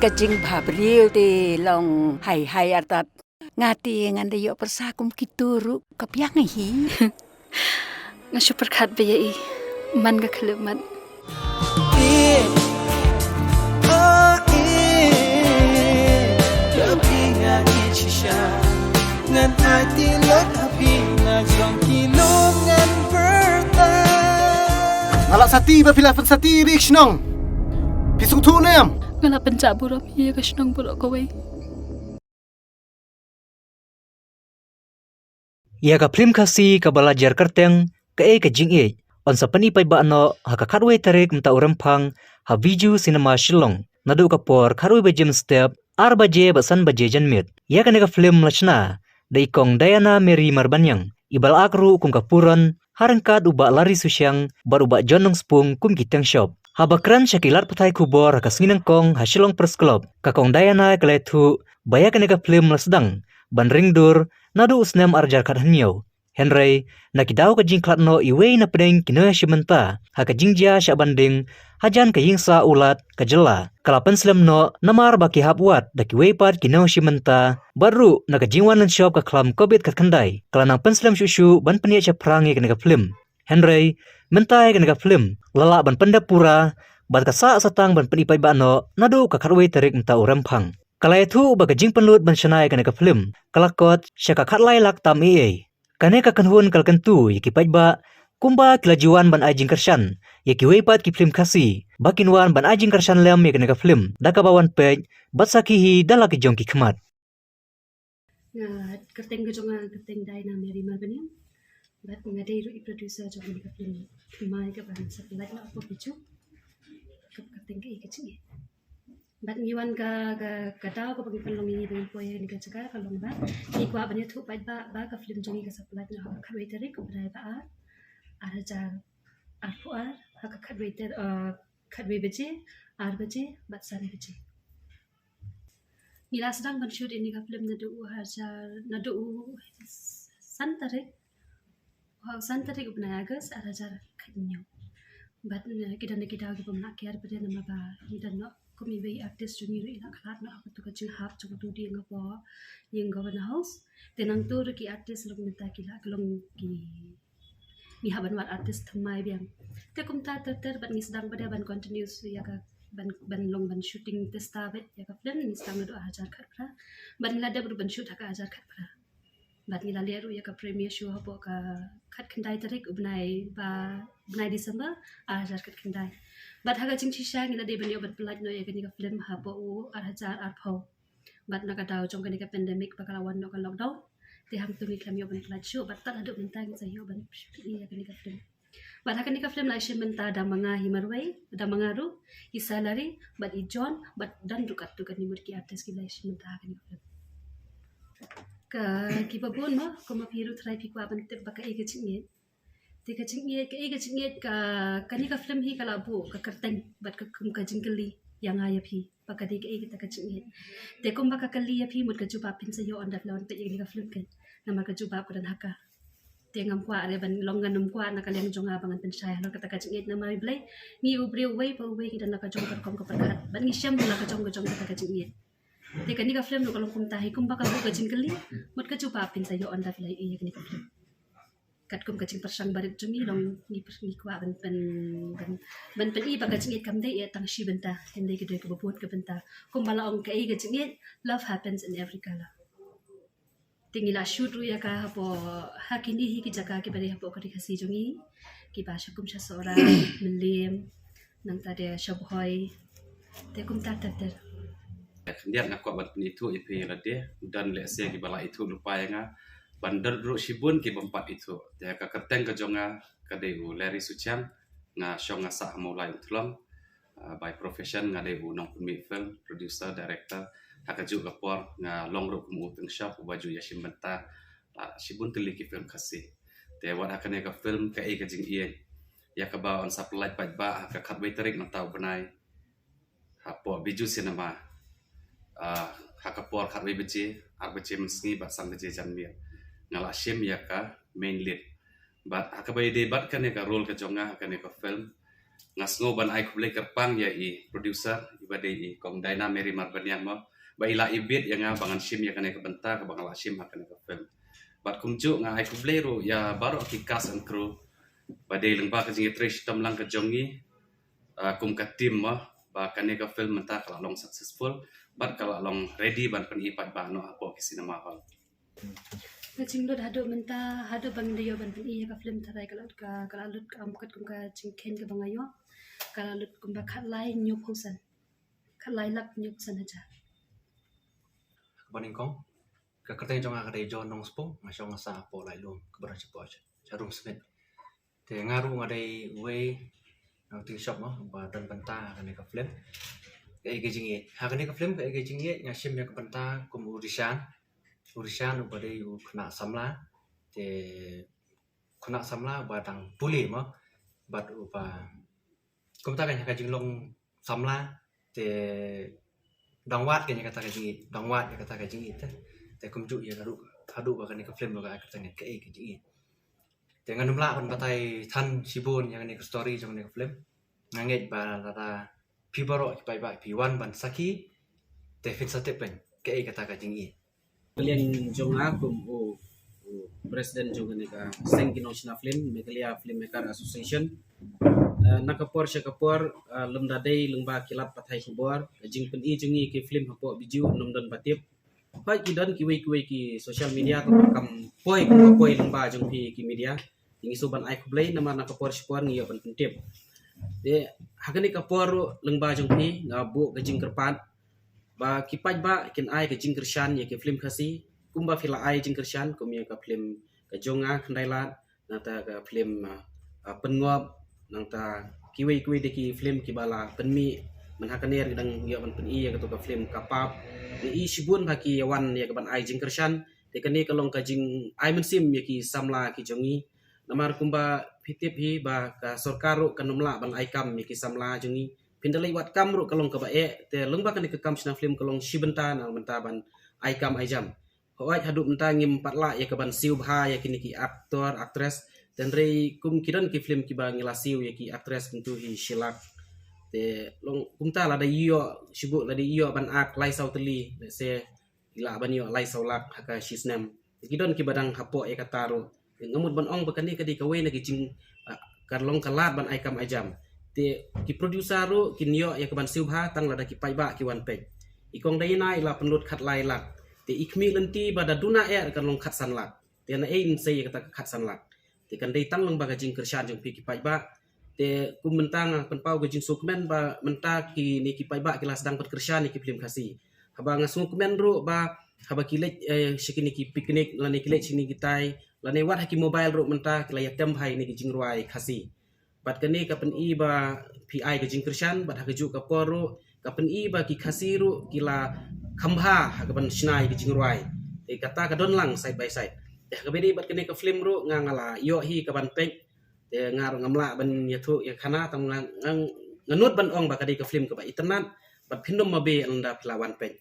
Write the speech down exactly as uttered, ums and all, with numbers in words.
Ka jingbhabriew te long hai hai artat. Nga te ngan da ïoh pyrsa kum kitu ruh ka biang hi. Nga shu pyrkhat ba ïa i man ka khlem mat. Nga la sati ba phi la pynsati ri shnong. Phi sngewthuh ne em? Nga la pynjah burom ïa ka shnong baroh kawei. Ïa ka phlim Khasi kaba la jer kyrteng Kaei ka Jingïeit, yn sa pyni paidbah noh ha ka khatwei tarik mynta u Rymphang ha Bijou Cinema Shillong, naduh ka por khatwei baje mynstep, ar baje bad san baje janmiet. Ïa kane ka phlim la shna da i Kong Diana Mary Marbaniang, iba la ak ruh kum ka Puron, ha ryngkat u Bah Larry Suchiang bad u Bah John Nongspung kum ki teng shop. Haba kren sha ki lad pathai khubor ha ka sngi nyngkong ha Shillong Press Club, ka Kong Diana ka la ïathuh ba ïa kane ka phlim la sdang ban ring dur naduh u snem ar hajar khathynñiew. Hynrei na ki daw ka jingkhlad noh iwei na pdeng ki nongïashim bynta ha ka jingjia shah ban ding hajan ka ïingsah u Lat ka jylla, ka la pynslem noh namar ba ki hap wad da kiwei pat ki nongïashim bynta bad ruh na ka jingwan lynshop ka khlam Covid khatkhyndai ka la nang pynslem shuh shuh ban pynïaid shaphrang ïa kane ka phlim. Hynrei mynta ïa kane ka phlim la lah ban pyndep pura bad ka sah satang ban pyni paidbah noh naduh ka khatwei tarik mynta u Rymphang. Ka la ïathuh ba ka jingpynlut ban shna ïa kane ka phlim ka la kot sha ka khatlai lak tam ei ei. Kane ka kynhun ka la kyntu ïa ki paidbah kumba ki la ju wan ban ai jingkyrshan ïa kiwei pat ki phlim Khasi ba kin wan ban ai jingkyrshan lem ïa kane ka phlim da kaba wan peit bad sakhi hi da la ki jong ki khmat. Nga kyrteng ka jong nga kyrteng Diana Mary Marbaniang. Bad nga dei ruh i producer jong kane ka phlim thymmai kaba sa pynlait noh hapoh Bijou. Ka kyrteng Kaei ka Jingïeit. Bad ngi wan ka, ka, ka daw kaba ngi pynlong ïa ngi ba ngin poi ha kane ka jaka ka long ba ngi kwah ban ïathuh paidbah ba ka phlim jong ngi ka sa pynlait noh ha ka khatwei tarik u bnai ba ar, ar hajar arphew ar, ha ka khatwei tar, eh, khatwei baje, ar baje bad san baje. Ngi la sdang ban shoot ïa kane ka phlim naduh u hajar, naduh u san tarik. Wow, san tarik u bnai August ar hajar khathynñiew. Bad, eh, ki don ki daw kiba mlak kiar bad namar ba ngi don noh kum iwei i artist jong ngi ruh i la khlad noh ha katu ka jinghap jong utu u dieng hapoh ïing Governor House. Te nangtu ruh ki artist long mynta ki la, ki long ki, ngi hap ban wad artist thymmai biang. Te kumta ter ter bad ngi sdang bad ban continue ïa ka ban, ban long ban shooting testa bad ïa ka phlim ngi sdang naduh ar hajar khatphra. Bad ngi la dep ruh ban shoot ha ka ar hajar khatphra. Bad ngi la leh ruh ïa ka premiere show hapoh ka khatkhyndai tarik u bnai ba, bnai December, ar hajar khatkhyndai. Bad ha ka jingshisha ngi la dei ban ïoh ban pynlait noh ïa kane ka phlim hapoh u ar hajar arphew. Bad na ka daw jong kane ka pandemic ba ka la wan noh ka lockdown, te hangtu ngi khlem ïoh ban pynlait shuh bad tad haduh mynta ngi sa ïoh ban shooting ïa kane ka phlim. Bad ha kane ka phlim la shim bynta da ma nga hi marwei, da ma nga ruh, i Salary bad i John bad don ruh katto katne mut ki artist ki la shim bynta ha kane ka phlim. Ka, kiba bun mo, kumba phi ruh trai phi kwah ban tip ba kaei ka jingïeit. Te ka jingïeit, kaei ka jingïeit, ka, kane ka phlim hi ka la buh ka kyrteng bad ka kum ka jingkylli ïa nga ïa phi ba ka dei kaei kata ka jingïeit. Te kumba ka kylli ïa phi mut ka jubab phin sa ïoh ynda phi la wan peit ïa kane ka phlim, kan. Namar ka jubab ka don ha ka. Te ngam kwah re ban long, ngan ym kwah na ka liang jong nga ba ngan pynshai halor kata ka jingïeit namar Blei ngi u briew uwei pa uwei ngi don la ka jong ka rukom ka pyrkhat bad ngi shem la ka jong ka jong kata ka jingïeit. Te kane ka phlim ruh ka long kumta hi, kumba ka buh ka jingkylli mut ka jubab phin sa ïoh ynda phi la ïohi ïa kane ka phlim. Katkum ka jingpyrshang barit jong ngi long ngi pyrshang, ngi kwah ban, ban, ban, ban pyni ba ka jingïeit kam dei ïa tang shi bynta, hynrei ka dei kaba bun ka bynta. Kumba la ong kaei ka jingïeit, love happens in every color. Te ngi la shoot ruh ïa ka hapoh, ha kine hi ki jaka kiba dei hapoh ka ri Khasi jong ngi, kiba sha kum sha Sohra, Mylliem, nangta de sha Bhoi. Te kumta ter ter. Khyndiat nga kwah ban pynithuh ïa phi ïa lade, don lehse kiba la ithuh lypa ïa nga, bad don ruh shibun kiba ym pat ithuh. Te ka kyrteng ka jong nga ka dei u Larry Suchiang, nga shong nga sah ha Mawlai Umthlong. Ah, by profession nga dei u nongpynmih film, producer, director. Ha kajuh ka por nga long ruh kum u teng shop uba ju ïashim bynta la shibun tylli ki film Khasi. Te wat ha kane ka film Kaei ka Jingïeit, ïa kaba yn sa pynlait paidbah ha ka khatwei tarik mynta u bnai hapoh Bijou Cinema. Ah, ha ka por khatwei baje, ar baje mynsngi bad san baje janmiet. Nga la shim ïa ka main lead. Bad ha kaba ïadei bad kane ka role ka jong nga ha kane ka film, Nga sngew ban ai khublei kyrpang ïa i producer, i ba dei i Kong Daina Mary Marbaniang mo, ba i la ibit ïa nga ba ngan shim ïa kane ka bynta kaba nga la shim ha kane ka film. Bad kumjuh nga ai khublei ruh ïa baroh ki cast and crew ba dei lyngba ka jingïatrei shitom lang ka jong ngi, ah, kum ka team mo, ba kane ka film mynta ka la long successful bad ka la long ready ban pyni pat ba noh hapoh ki cinema hall. Ka jinglut haduh mynta, haduh ba ngin da ïoh ban pyni ïa ka film tharai ka la, ka, ka la lut, um, katkum ka jingkheiñ kaba nga ïoh, ka la lut kumba khatlai hynñiewphew san, khatlai lak hynñiewphew san hajar. Kaba nyngkong, ka kyrteng jong nga ka dei John Nongspung, nga shong nga sah hapoh Lailum, ka Barongshapoh, Sharum Smit. Te nga ruh nga dei uwei na u tyngshop mo ba don bynta ha kane ka film Kaei Ka Jingïeit. Ha kane ka film Kaei Ka Jingïeit nga shim ïa ka bynta kum u Rishan. U Rishan uba dei u khynnah samla. Te khynnah samla uba dang pule mo, bad uba, kumta kan ha ka jinglong samla, te dang wad kan ïa kata ka jingïeit, dang wad ïa kata ka jingïeit te. Te kumjuh ïa ka ruh, haduh ba kane ka film ruh ka ai kyrteng Kaei Ka Jingïeit. Te ngan ym lah ban batai than shibun ïa kane ka story jong kane ka film. Nga ngeit ba lada phi baroh ki paidbah phi wan ban sakhi, te phin sa tip pyn kaei kata ka jingïeit. Ka liang jong nga kum u, u president jong kane ka seng ki nongshna film, Meghalaya Filmmaker Association. Eh, na ka por sha ka por, eh, lymda dei lyngba ki lad pathai khubor, ka jingpyni jong ngi ki film hapoh video ym don ba tip. Hooid ki don kiwei kiwei ki social media tang kam poi, kam poi lyngba jong phi ki media. Te ngi shu ban ai khublei namar na ka por sha ka por ngi ïoh ban pyntip. Te ha kane ka por ruh lyngba jong phi nga buh ka jingkyrpad ba ki paidbah kin ai ka jingkyrshan ïa ki film Khasi kumba phi la ai jingkyrshan kum ïa ka film Ka Jong Nga Khyndai Lad, nangta ka film, ah, ah, Pynngop, nangta kiwei kiwei de ki film kiba la pynmih. Mynta ha kane ruh dang ïoh ban pyni ïa kato ka film Ka Pap. Te i shibun ba ki ïa wan ïa ka ban ai jingkyrshan. Te kane ka long ka jingai mynsiem ïa ki samla ki jong ngi. Namar kumba phi tip hi ba ka sorkar ruh kan ym lah ban ai kam ïa ki samla jong ngi. Phin da leit wad kam ruh ka long kaba eh. Te lyngba kane ka kam shna film ka long shi bynta na bynta ban ai kam ai jam. Hooid haduh mynta ngim pat lah ïa ka ban siew bha ïa kine ki actor, actress. Te hynrei kum ki don ki film kiba ngi la siew ïa ki actress kumtu hi shi lak. Te long kumta lada ïoh, shibun lada ïoh ban act lai saw tylli, let's say, ki lah ban ïoh lai saw lak ha ka shi snem. Te ki don kiba dang hapoh ïa kata ruh. Te nga mut ban ong ba kane ka dei kawei na ki jing, ah, ka long ka lad ban ai kam ai jam. Te ki producer ruh kin ïoh ïa ka ban siew bha tang lada ki paidbah ki wan peit. I Kong Daina i la pynlut khatlai lak. Te i khmih lynti ba da duna eh kan long khatsan lak. Te na ei ngin sei ïa kata ka khatsan lak. Te kan dei tang lyngba ka jingkyrshan jong phi ki paidbah. Te kum mynta nga pynpaw ka jingsngewkmen ba mynta kine ki paidbah ki la sdang pynkyrshan ïa ki film Khasi. Haba nga sngewkmen ruh ba haba ki leit, eh, sha kine ki picnic lane ki leit sha kine ki tai lane wat ha ki mobile ruh mynta ki la ïatem bha ïa kine ki jingrwai Khasi. Bad kane ka pyni ba phi ai ka jingkyrshan, bad ha kajuh ka por ruh ka pyni ba ki Khasi ruh ki la kham bha ha ka ban shna ïa ka jingrwai. Te kata ka don lang side by side. Te ha kaba ïadei bad kane ka film ruh nga, nga la ïoh hi ka ban peit. Te nga ruh ngam lah ban ïathuh ïa khana tang nga, nga, nga nud ban ong ba ka dei ka film kaba itynnad bad phin ym mabe lada phi la wan peit.